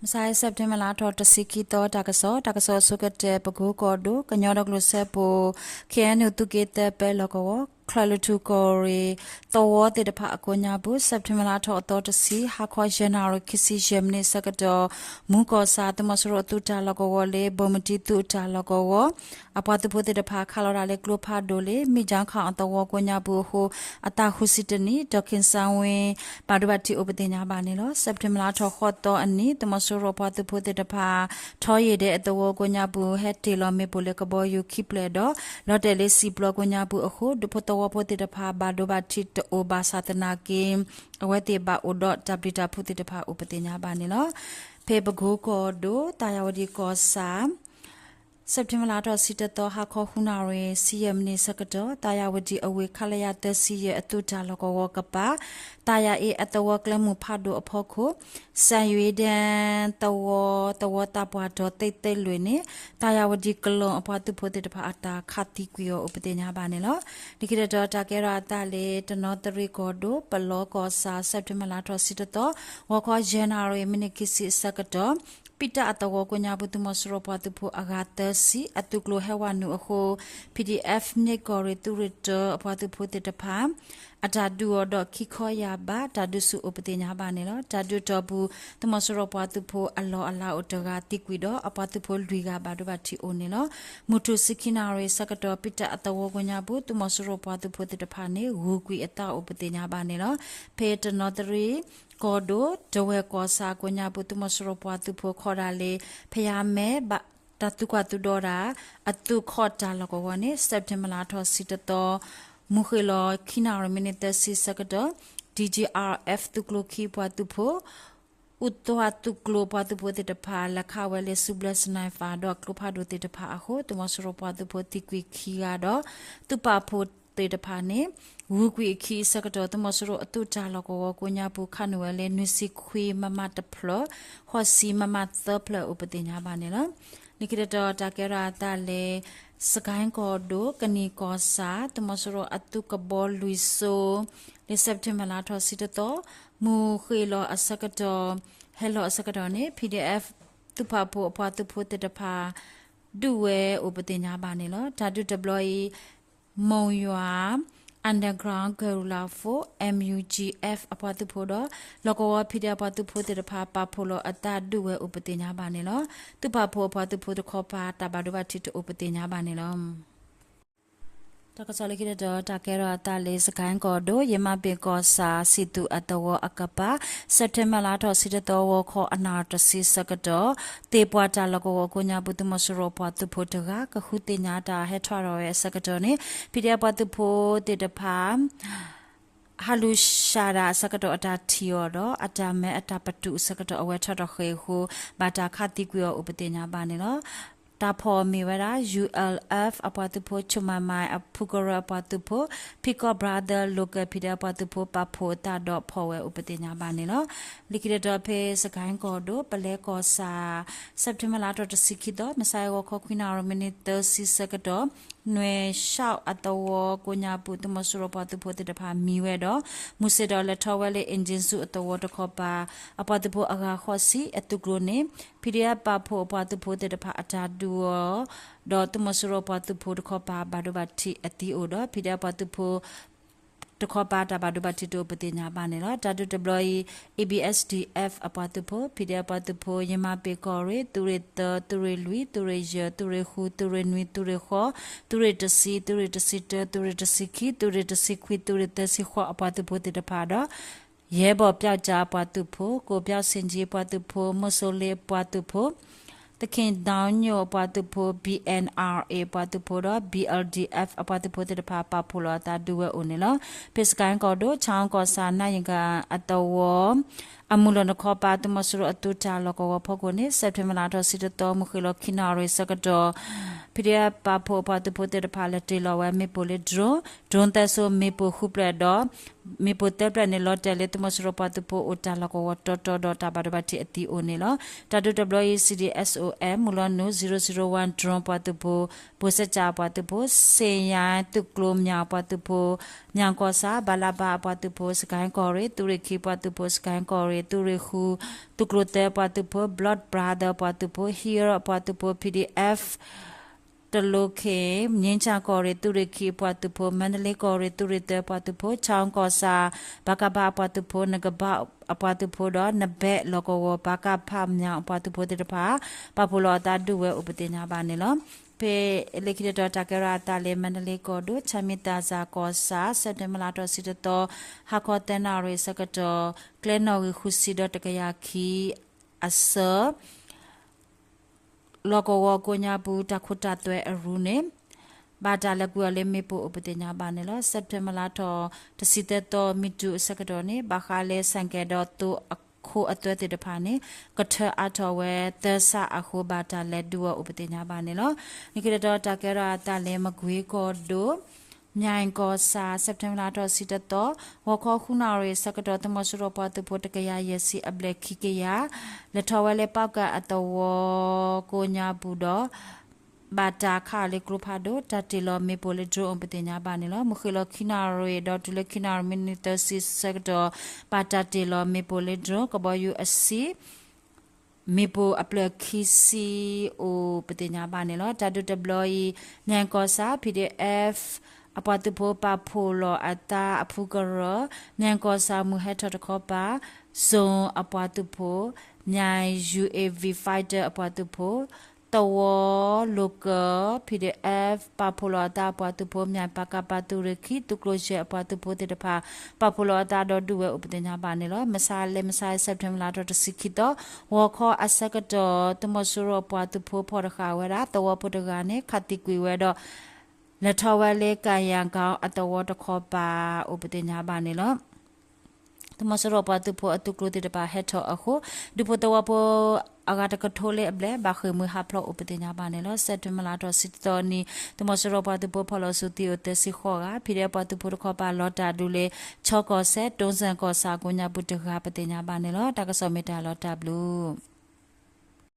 မဆါအံၤ September လါထီၣ်တဆံခံသီ တၢ်ကစီၣ်, တၢ်ကစီၣ်အဆိကတၢၢ် ပကိကီၢ်ဒိၣ် ကညီဒီကလုာ်စၢဖှိၣ် ခ့ၣ်အဲၣ်ယူၣ် သုးက့သၢပၢလီၢ်ကဝီၤ ချၢၣ်လွံၢ်ထူၣ်ကီၢ်ရ့ၣ် သဝီသ့ၣ်တဖၣ်အကိးညါပူၤ September လါထီၣ်အသီတဆံ ဟါခီယဲၢ်နၣ်ရံၣ် ခံဆံယဲၢ်မံးနံးဆၢကတီၢ် မူၤကီၢ်ဆၣ် သုးမီၤစိရိၤအသုးတၢ်လီၢ်ကဝီၤလၢ ဘိၣ်မတံၤသုးအတၢ်လီၢ်ကဝီၤ အပှၤသုးဖိသ့ၣ်တဖၣ် ခးလီၤတၢ်လၢကျိဖးဒိၣ်လၢ မ့ၣ်ကၠီခၣ်အသဝီကိးညါပူၤအဃိ အသးဃုဆံတနံၣ် ဒီး ခ့ၣ်စၣ်ဝ့ ဘၣ်ဒိဘၣ်ထံးအိၣ်ပသ့ၣ်ညါဘၣ်န့ၣ်လီၤ. September လါထီၣ်ဃိးသီအနံၤ သုးမီၤစိရိၤပှၤသုးဖိသ့ၣ်တဖၣ် ထီယ့ၢ်ဒဲးအသဝီကိးညါပူၤ ဟဲတ့ၢ်လီၤမ့ၣ်ပိၢ်လၢကဘီယူၤခံဖျၢၣ်ဒီး လီၤတဲာ်လၢစံာ်ပျီကိးညါပူၤအဃိ ဒူဖိသဝီဖိသ့ၣ်တဖၣ် ဘၣ်ဒိဘၣ်ထံးတအိၣ်ဘၣ်ဆၣ်သနာ်က့ အဝဲသ့ၣ်ဘၣ်အိၣ်ဒီးတၢ်ပျံၤတၢ်ဖုးသ့ၣ်တဖၣ်အိၣ်ပသ့ၣ်ညါဘၣ်န့ၣ်လီၤ. ဖဲပကိကီၢ်ဒိၣ် သးယၤဝတံၣ်ကီၢ်ဆၣ် September လါထီၣ်ဆံတၢသီ ဟါခီဃုနၣ်ရံၣ် ဆံယဲၢ်မံးနံးဆၢကတီၢ် သးယၤဝတံၣ်အဝ့ၢ် ခလရ သၢဆံယဲၢ် အသုးတၢ်လီၢ်ကဝီၤကပၤ သးယၤအ့အသဝီကျဲမုၢ်ဖးဒိၣ်အဖီခိၣ် စၣ်ယွ့ဒဲသဝီ သဝီသးပှၢ်တီၤသ့ၣ်သ့ၣ်လွံၢ်န့ၣ် သးယၤဝတံၣ်ကလီၢ်အပှၤသုးဖိသ့ၣ်တဖၣ်အတၢ်ခးသံကွံာ်အီၤအိၣ်ပသ့ၣ်ညါဘၣ်န့ၣ်လီၤ. လၢခံတတီၤ တၢ်ကဲထီၣ်အသးလၢ တနီသရံၣ်ကီၢ်ဒိၣ် ပလီကီၢ်ဆၣ် September လါထီၣ်ဆံတသီ ဂီၤခီယဲၢ်နၣ်ရံၣ် မံးနံးခံဆံအဆၢကတီၢ် ပံတၢ်အသဝီကိးညါပူၤ သုးမီၤစိရိၤပှၤသုးဖိအဂၤသၢဆံ အသုးကျိၤဟဲဝဲနုာ်အဃိ ပီၣ်ဒံၣ်အဲၣ် မ့ၢ်ကီၢ်ရ့ၣ်သုးရ့ၣ်တၢအပှၤသုးဖိသ့ၣ်တဖၣ် အတၢ်ဒုးအီၤဒီးခံခီယၢ်ဘး တၢ်ဒုးဆူၣ်အိၣ်ပသ့ၣ်ညါဘၣ်န့ၣ်လီၤ. တၢ်ဒုးတီၢ်ပူၤ သုးမီၤစိရိၤပှၤသုးဖိအလီၢ်အလၤအိၣ်တဂၤသံကွံာ်ဒီး အပှၤသုးဖိလွံၢ်ဂၤဘၣ်ဒိဘၣ်ထံးအိၣ်န့ၣ်လီၤ. မုၢ်ထူၣ်ဆံခံနၣ်ရံၣ်ဆၢကတီၢ် ပံတၢ်အသဝီကိးညါပူၤ သုးမီၤစိရိၤပှၤသုးဖိသ့ၣ်တဖၣ်န့ၣ် ဂုၤကွံာ်အသးအိၣ်ပသ့ၣ်ညါဘၣ်န့ၣ်လီၤ. ဖဲတနီသရံၣ် ကီၢ်ဒိၣ် တဝဲၢ်ကီၢ်ဆၣ်ကိးညါပူၤ သုးမီၤစိရိၤပှၤသုးဖိခီၣ်ဒၣ်လၢ ဖယါမဲ ဘၣ်တၢ်သုးကွၢ်သုးဒီတၢ် အသုးခီၣ်တၢ်လီၢ်ကဝီၤန့ၣ် September လါထီၣ်ဆံတသီ မုၢ်ဃ့ၢ်လီၤခံနၣ်ရံၣ် မံးနံးသၢဆံဆၢကတီၢ် DGRF သုးကျိၤခံပှၤသုးဖိ အူသွါသုးကျိၤပှၤသုးဖိသ့ၣ်တဖၣ် လဲၤခးဝဲလၢစုဘျၢ sniper ဒီးကျိဖးဒိၣ်သ့ၣ်တဖၣ်အဃိ သုးမီၤစိရိၤပှၤသုးဖိသံကွံာ်ခံဂၤဒီး သုးပာ်ဖှိၣ်သ့ၣ်တဖၣ်န့ၣ် ဂုၤကွံာ်အခံအဆၢကတီၢ် သုးမီၤစိရိၤအသုးတၢ်လီၢ်ကဝီၤကိးညါပူၤ ခးနုာ်ဝဲလၢ နွံဆံခွံ မမ တဖျၢၣ်, ဃိးဆံ မမ သၢဖျၢၣ်အိၣ်ပသ့ၣ်ညါဘၣ်န့ၣ်လီၤ. လၢခံတတီၤ တၢ်ကဲထီၣ်အသးလၢ စကဲၣ်ကီၢ်ဒိၣ် ကနံၣ်ကီၢ်ဆၣ် သုးမီၤစိရိၤအသုးကဘီလွံၢ်စိ လၢ September လါထီၣ်ဆံတသီ မုၢ်ဃ့ၢ်လီၤအဆၢကတီၢ် ဟဲလီၤအဆၢကတီၢ်န့ၣ် ပီၣ်ဒံၣ်အဲၣ် သုးပာ်ဖှိၣ်အပှၤသုးဖိသ့ၣ်တဖၣ် ဒုးဝဲအိၣ်ပသ့ၣ်ညါဘၣ်န့ၣ်လီၤ. တၢ်ဒုးတဘျီအံၤ မုၢ်ယွၤ Underground Guerrilla Force MUGF အပှၤသုးဖိဒီး လီၢ်ကဝီၤ PDF အပှၤသုးဖိသ့ၣ်တဖၣ် ပာ်ဖှိၣ်လီၤအသးဒုးဝဲအိၣ်ပသ့ၣ်ညါဘၣ်န့ၣ်လီၤ. သုးပာ်ဖှိၣ်အပှၤသုးဖိတခီပၤ တၢ်ဘၣ်ဒိဘၣ်ထံးတအိၣ်ပသ့ၣ်ညါဘၣ်န့ၣ်လီၤ. တၢ်ကစီၣ်လၢခံတတီၤ တၢ်ကဲထီၣ်အသးလၢ စကဲၣ်ကီၢ်ဒိၣ် ယမၤဘ့ၣ်ကီၢ်ဆၣ် စံၣ်သူၣ်အသဝီအကပၤ September လါထီၣ်ဆံတသီ ဂီၤခီအနၣ်ရံၣ်တဆံဆၢကတီၢ် သ့ၣ်ပှၢ်တၢ်လီၢ်ကဝီၤကိးညါပူၤ သုးမီၤစိရိၤပှၤသုးဖိတဂၤ ကဃုသ့ၣ်ညါတၢ်ဟဲထီၣ်ထီၣ်ဝဲအဆၢကတီၢ်န့ၣ် PDF ပှၤသုးဖိသ့ၣ်တဖၣ် ဟးလူၤရှးဒၣ်အဆၢကတီၢ် အတၢ်ထံၣ်အီၤဒီး အတၢ်မဲအတၢ်ပတုာ်အဆၢကတီၢ် အဝဲထီၣ်ထီၣ်ဃ့ၢ်အဃိ ဘၣ်တၢ်ခးသံကွံာ်အီၤအိၣ်ပသ့ၣ်ညါဘၣ်န့ၣ်လီၤ. တၢ်ဖီၣ်မ့ၢ်ဝဲဒၣ် ULF အပှၤသုးဖိ ခၠိၣ်မၤမၤ အဖုကရၢအပှၤသုးဖိ Peacock Brother Local PDF အပှၤသုးဖိ ပာ်ဖှိၣ်အသးဒီးဖီၣ်ဝဲအိၣ်ပသ့ၣ်ညါဘၣ်န့ၣ်လီၤ. လၢခံတတီၤ ဖဲစကဲၣ်ကီၢ်ဒိၣ် ပလဲကီၢ်ဆၣ် September လါထီၣ်တဆံခံသီ မဆါဂီၤခီခွံနၣ်ရံၣ် မံးနံးသၢဆံဆၢကတီၢ် နွဲၣ်ရှောက်အသဝီကိးညါပူၤ သုးမီၤစိရိၤပှၤသုးဖိသ့ၣ်တဖၣ် မံဝဲဒီး မုၢ်ဆ့ၣ်ဒီးလဲၤထီၣ်ဝဲလၢ အ့ၣ်ကၠ့ၣ်စူၣ်အသဝီတခီပၤ အပှၤသုးဖိအဂၤဃိးဆံ အသုးကျိၤန့ၣ် PDF ပာ်ဖှိၣ်အပှၤသုးဖိသ့ၣ်တဖၣ်အတၢ်ဒုးအီၤ ဒီးသုးမီၤစိရိၤပှၤသုးဖိတခီပၤ ဘၣ်ဒိဘၣ်ထံးအသံအိၣ်ဒီး PDF ပှၤသုးဖိ တခီပၤ တၢ်ဘၣ်ဒိဘၣ်ထံးတအိၣ်ပသ့ၣ်ညါဘၣ်န့ၣ်လီၤ. တၢ်ဒုးတဘျီအံၤ A B S D F အပှၤသုးဖိ PDF အပှၤသုးဖိ ယမၤဘ့ၣ်ကီၢ်ရ့ၣ် သုးရ့ၣ်သၢ သုးရ့ၣ်လွံၢ် သုးရ့ၣ်ယဲၢ် သုးရ့ၣ်ဃု သုးရ့ၣ်နွံ သုးရ့ၣ်ဃိး သုးရ့ၣ်တဆံ သုးရ့ၣ်တဆံတၢ သုးရ့ၣ်တဆံခံ သုးရ့ၣ်တဆံခွံ သုးရ့ၣ်တဆံခွံသုးရ့ၣ်သၢဆံဃိးအပှၤသုးဖိသ့ၣ်တဖၣ်ဒီး ယဲၢ်ဘီၣ်ပျီကၠၣ်အပှၤသုးဖိ ကိၣ်ပျီစ့ၣ်ကၠံအပှၤသုးဖိ မိၢ်စိလ့အပှၤသုးဖိ သခ့ၣ်ဒီညိၣ်အပှၤသုးဖိ B N R A အပှၤသုးဖိဒီး B L D F အပှၤသုးဖိသ့ၣ်တဖၣ် ပာ်ဖှိၣ်လီၤအသးဒုးဝဲအိၣ်န့ၣ်လီၤ. ဖဲစကဲၣ်ကီၢ်ဒိၣ် ခၠၣ်ကီၢ်ဆၣ် နၢ်ယံၤကၤအသဝီ အမုၢ်လီၤနခီပၤ သုးမီၤစိရိၤအသုးတၢ်လီၢ်ကဝီၤဖီခိၣ်န့ၣ် September လါထီၣ်ဆံတသီ မုၢ်ဃ့ၢ်လီၤခံနၣ်ရံၣ်ဆၢကတီၢ် PDF ပာ်ဖှိၣ်အပှၤသုးဖိသ့ၣ်တဖၣ် လဲၤတ့ၢ်လီၤဝဲမ့ၣ်ပိၢ်လၢ drone, drone သၢစိ မ့ၣ်ပိၢ်ဃုဖျၢၣ်ဒီး မ့ၣ်ပိၢ်သၢဖျၢၣ်န့ၣ် လီၤတဲာ်လၢသုးမီၤစိရိၤပှၤသုးဖိအိၣ်တၢ်လီၢ်ကဝီၤတီတီဒီး တၢ်ဘၣ်ဒိဘၣ်ထံးအသံအိၣ်န့ၣ်လီၤ. တၢ်ဒုးတဘျီအံၤ CDSOM မုၢ်လီၤနုာ် zero zero one drone ပှၤသုးဖိ, ဘိၣ်စဲးကၠၣ်ပှၤသုးဖိ, စ့ၣ်ယါသုးကျိၤမၠၣ်ပှၤသုးဖိ, မၠၣ်ကီၢ်ဆၣ် ဘၣ်လၢဘၣ်အပှၤသုးဖိ, စကဲၣ်ကီၢ်ရ့ၣ် သုးရ့ၣ်ခံပှၤသုးဖိ, စကဲၣ်ကီၢ်ရ့ၣ် သုးရ့ၣ်ဃု သုးကျိၤသၢပှၤသုးဖိ, Blood Brother ပှၤသုးဖိ, Hill ပှၤသုးဖိ, PDF တလိၤခ့ၣ် မြင်းခြံကီၢ်ရ့ၣ် သုးရ့ၣ်ခံအပှၤသုးဖိ, မန္တလေးကီၢ်ရ့ၣ် သုးရ့ၣ်သၢပှၤသုးဖိ, ချောင်းကီၢ်ဆၣ် ဘၣ်ကးဘၣ်အပှၤသုးဖိ, နကဘၣ်အပှၤသုးဖိဒီး နဘဲးလီၢ်ကဝီၤ ပကဖ မၠၣ်အပှၤသုးဖိသ့ၣ်တဖၣ် ပာ်ဖှိၣ်လီၤအသးဒုးဝဲအိၣ်ပသ့ၣ်ညါဘၣ်န့ၣ်လီၤ. ဖဲလၢခံတတီၤ တၢ်ကဲထီၣ်အသးလၢ မန္တလေးကီၢ်ဒိၣ် ချမ်းမြေသာစံ ကီၢ်ဆၣ် စဲးပထ့ဘၢၣ်လါထီၣ်တဆံတသီ ဟါခီသၢနၣ်ရံၣ်အဆၢကတီၢ် ကျဲနီၣ်ဂံၢ်ဃုဆံဒီးတကယၤခံအဆၢ လီၢ်ကဝီၤကိးညါပူၤ တၢ်ခိတၢ်သွဲအရူန့ၣ် ဘၣ်တၢ်လဲၤကွံာ်အီၤလၢမ့ၣ်ပိၢ်အိၣ်ပသ့ၣ်ညါဘၣ်န့ၣ်လီၤ. စဲးပထ့ဘၢၣ်လါထီၣ်တဆံသၢသီ မုၢ်တုၤအဆၢကတီၢ်န့ၣ် ဘၣ်ဃးလၢဆၣ်ကဲဒီးသိအခိအသွဲသ့ၣ်တဖၣ်န့ၣ် ကထၢအါထီၣ်ဝဲသၢစးအဃိ ဘၣ်တၢ်လဲၤဒုးအီၤအိၣ်ပသ့ၣ်ညါဘၣ်န့ၣ်လီၤ. လၢခံတတီၤ တၢ်ကဲထီၣ်အသးလၢ မကွ့ၤကီၢ်ဒိၣ် မၠၣ်ကီၢ်ဆၣ် စဲးပထ့ဘၢၣ်လါထီၣ်တဆံတသီ ဂီၤခီဃုနၣ်ရံၣ်အဆၢကတီၢ် သုးမီၤစိရိၤပှၤသုးဖိတကယၤယဲၢ်ဆံအဘျဲၣ်ခံကယၤ လဲၤထီၣ်ဝဲလၢပီၣ်ကၣ်အသဝီကိးညါပူၤဒီး ဘၣ်တၢ်ခးအီၤလၢကျိဖးဒိၣ် တၢ်တ့ၢ်လီၤမ့ၣ်ပိၢ်လၢ drone အိၣ်ပသ့ၣ်ညါဘၣ်န့ၣ်လီၤ. မုၢ်ဃ့ၢ်လီၤခံနၣ်ရံၣ်ဒီးတုၤလၢခံနၣ်ရံၣ်မံးနံးသၢဆံအဆၢကတီၢ် ဘၣ်တၢ်တ့ၢ်လီၤမ့ၣ်ပိၢ်လၢ drone ကဘီယူၤအဆံ မ့ၣ်ပိၢ်အဖျၢၣ်ခံဆံအိၣ်ပသ့ၣ်ညါဘၣ်န့ၣ်လီၤ. တၢ်ဒုးတဘျီအံၤ မၠၣ်ကီၢ်ဆၣ် PDF အပှၤသုးဖိပာ်ဖှိၣ်လီၤအသးအဖုကရၢ မၠၣ်ကီၢ်ဆၣ်မုၢ်ဟဲထီၣ်တခီပၤ zone အပှၤသုးဖိ, မၠၣ် UAV fighter အပှၤသုးဖိ, သဝီ local PDF ပာ်ဖှိၣ်လီၤအသးအပှၤသုးဖိ, မၠၣ် ပကဖ သုးရ့ၣ်ခံ သုးကျိၤယဲၢ်အပှၤသုးဖိသ့ၣ်တဖၣ် ပာ်ဖှိၣ်လီၤအသးဒီးဒုးဝဲအိၣ်ပသ့ၣ်ညါဘၣ်န့ၣ်လီၤ. မဆါလၢမဆါ စဲးပထ့ဘၢၣ်လါထီၣ်တဆံခံသီ ဂီၤခီအဆၢကတီၢ် သုးမီၤစိရိၤပှၤသုးဖိဖီၣ်တဃာ်ဝဲဒၣ် သဝီဖိတဂၤန့ၣ် ခးသံကွံာ်ဝဲဒီး လဲၤထီၣ်ဝဲလၢ ကၣ်ယၣ်ကီၣ် အသဝီတခီပၤအိၣ်ပသ့ၣ်ညါဘၣ်န့ၣ်လီၤ. သုးမီၤစိရိၤပှၤသုးဖိအသုးကျိၤသ့ၣ်တဖၣ်ဟဲထီၣ်အဃိ ဒူဖိသဝီဖိအဂၤတကထိလၢအဘျဲၣ် ဘၣ်ဃ့ၢ်မှံဟးဖျိးအိၣ်ပသ့ၣ်ညါဘၣ်န့ၣ်လီၤ. စဲးပထ့ဘၢၣ်လါထီၣ်တဆံတသီနံၤ သုးမီၤစိရိၤပှၤသုးဖိဖီၣ်လီၤစုသံအိၣ်သၢဆံဃိးဂၤ, PDF ပှၤသုးဖိတခီပၤလီၤတၢ်ဒုးလၢ ချီကီၢ်စဲၣ် တိစၣ်ကီၢ်ဆၣ်ကိးညါပူၤတဂၤပသ့ၣ်ညါဘၣ်န့ၣ်လီၤ. တၢ်ကစီၣ်မ့ၢ်တၢ်လီၤတၢ်ဘျုး